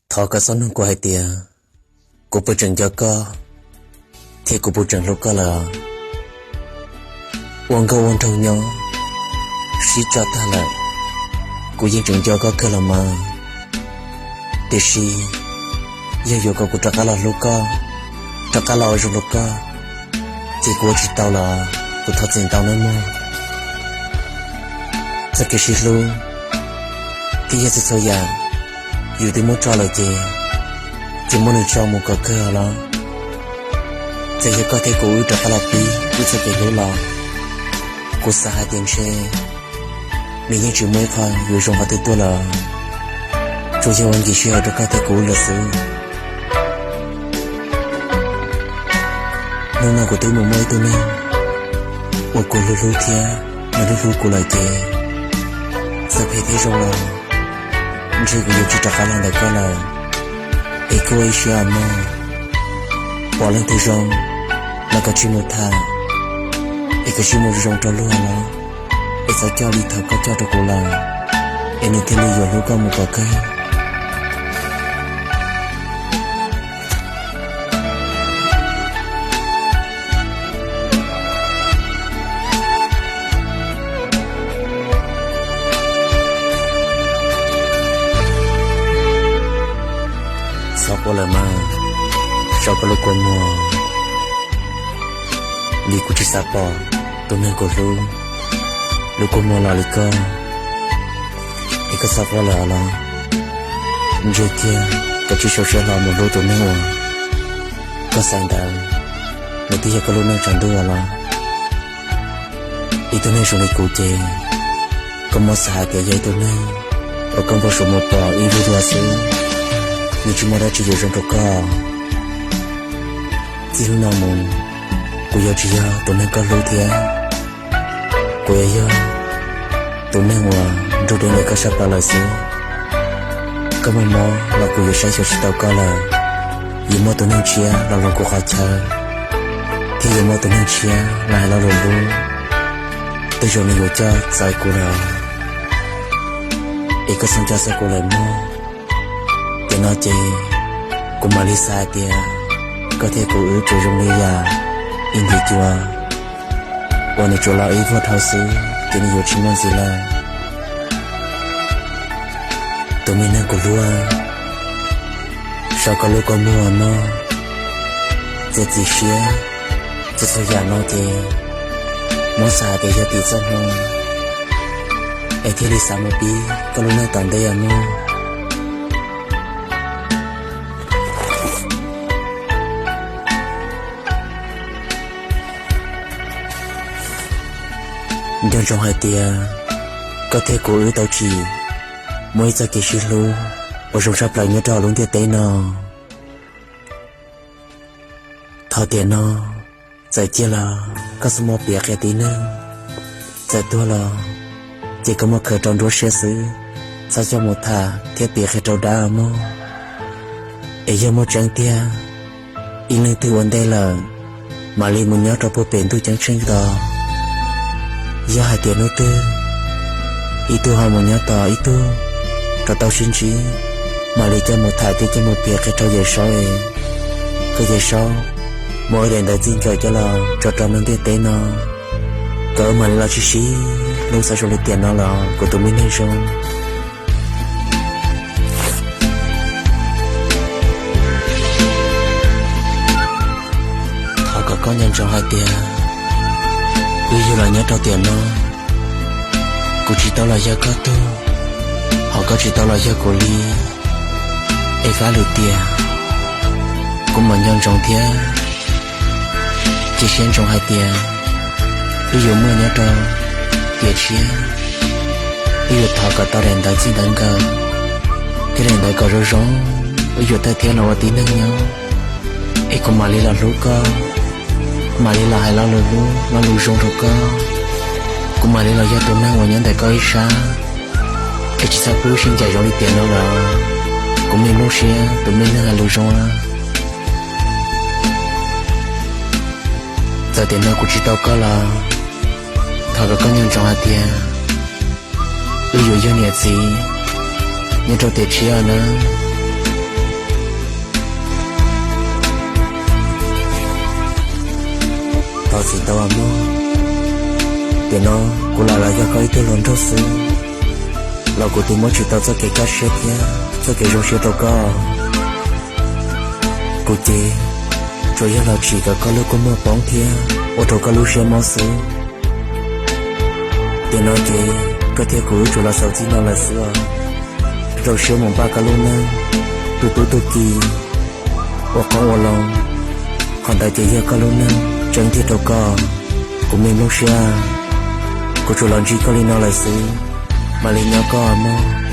Thov koj txhob nug kuv hais tias kuv puas tseem nco koj thiab kuv puas tseem hlub koj lawm. Ua nkauj ua nraug nyob sib tso tag lawm, kuv yeej tseem nco koj kawg los mas. Tiam sis yog yuav kom kuv rov qab los hlub koj, rov qab los ua zoo rau koj, ces kuv ua tsis tau los kuv thov txim ntau nawb mog. Txoj kev sib hlub thiab yog txhua txhua yam yus twb muab tso lawm ces, ces muab nws tso mus kom kawg los. Txawm yog koj thiab kuv wb rov qab los pib wb txoj kev hlub los, kuv xav hais tias ntshe nws yeej tsis muaj ib qho yuav zoo qhov twg tuaj lawm, tsuas yog ua nkim sij hawm rau koj thiab kuv lawm xwb. Hnub no kuv twb mus muaj ib tug neeg uas kuv hlub hlub thiab nws hlub hlub kuv lawm ces, txawm phem thiab zoo los ntshe kuv yuav tsis rov qab los ntawm koj lawm. Es koj ua ib siab mog, pom leej twg zoo los koj tsij mus tham, es koj tsij mus zoo rau luag los, es txhob coj li thaum koj coj rau kuv lawm, es nws thiaj li yuav hlub koj mus kom kawg. Txhob quaj lawm mas, so koj lub kua muag, vim kuv tsis xav pom tus neeg kuv hlub lub kua muag los li koj. Es koj txhob quaj lawm los, ntsia kiag koj tsij sau siab hlo mus hlub tus neeg uas koj xaiv ntawd, nws twb yog koj lub neej tshav ntuj los. Ib tug neeg zoo li kuv ces koj muab xav hais tias yog ib tug neeg uas koj npau suav mus pom ib lub dua xwb, nws tsis muaj dab tsi yuav zoo rau koj. Txij hnub no mus, kuv yuav tsis yog tus neeg koj hlub thiab, kuv yuav yog tus neeg uas nrug deb ntawm koj sab plaws lawm xwb. Koj muaj mob los kuv yuav saib xyuas tsis tau koj lawm, yuav muaj tus neeg tshiab los hloov kuv qhov chaw, thiab yuav muaj tus neeg tshiab los hais lo lus hlub, tej zaum nws yuav coj txawv kuv lawm. Es koj txhob nco txog kuv lawm mog. Ces no ces kuv mam li xav hais tias koj thiab kuv wb tsuas zoo li yam ib ntiv cua uas nws tsuas los ib vuag dhau xwb ces nws yuav tsis muaj ntxiv lawm. Tus me neeg kuv hlub, so koj lub kua muag mog, txiav txim siab, txhua txhua yam no ces muab xav hais tias yog tim txoj hmoo, es thiaj li xav mus pib koj lub neej tom ntej os mog. Nco ntsoov hais tias koj thiab kuv wb tau tsim muaj ib txoj kev sib hlub uas zoo tshaj plaws nyob rau hauv lub ntiaj teb no. Thaum tiam no txawm ciaj los koj txhob muab piav qhia tib neeg, txawm tuag los ces koj muab khaws rau nruab siab xwb, txhob coj mus tham thiab piav qhia rau dab mog. Es yog muaj tseeb tiag, ib leej twg ua ntej lawm, mam li mus nyob rau puag pem ntuj ceeb tsheej tod. Yog hais tias hnub twg ib tug ho mus nyob tos ib tug rov tau sib ntsib, mam li coj mus tham thiab coj mus piav qhia rau Yawm Saub es kom Yawm Saub muab wb daim ntawv txij nkawm coj los tso rau lub ntiaj teb no, kom wb mam li los sib sib hlub xav zoo li tiam no los kuv tus me neeg zoo. Thov kom koj nco ntsoov hais tias wb yug los nyob rau tiam no, kuv tsis tau los yog koj tug, hos koj tsis tau los yog kuv li. Es fab lwm tiam kuv mam nco ntsoov thiab cia siab ntsoov hais tias wb yuav muaj nyob rau tiam tshiab. Wb yuav thov kom tau daim ntawv txij ntawv nkawm thiab daim ntawv kom zoo zoo, wb yuav thawj thiab los ua tib neeg nyob. Es kuv mam li los hlub koj, mam li los hais lo lus hlub lo lus zoo rau koj. Kuv mam li los yog tus neeg uas nyob ntawm koj ib sab, es tsis txhob pub sib ncaim zoo li tiam no lawm. Kuv me nplooj siab tus me neeg hais lus zoo. Txawm tiam no kuv tsis tau koj los, thov kom koj nco ntsoov hais tias wb yuav yog niam txiv nyob rau tiam tshiab nawb. Tau txiv tau mog, tiam no kuv lam los yog koj ib tug hluas nraug xwb, los kuv twb muab tsis tau txoj kev kaj siab thiab txoj kev zoo siab rau koj. Kuv ces tsuas yog los tsim kom koj lub kua muag poob thiab ua rau koj lub siab mob xwb. Tiam no ces koj thiab kuv wb tsuas los xaus txij no lawm xwb os. Rau siab mus npaj koj lub neej, tu tub tu ki, ua qoob ua loo, qhov ntawd ces yog koj lub neej tseeb tiag rau koj. Kuv me nplooj siab, kuv tsuas los ntsib koj li no lawm xwb, mam li nyob koj mog.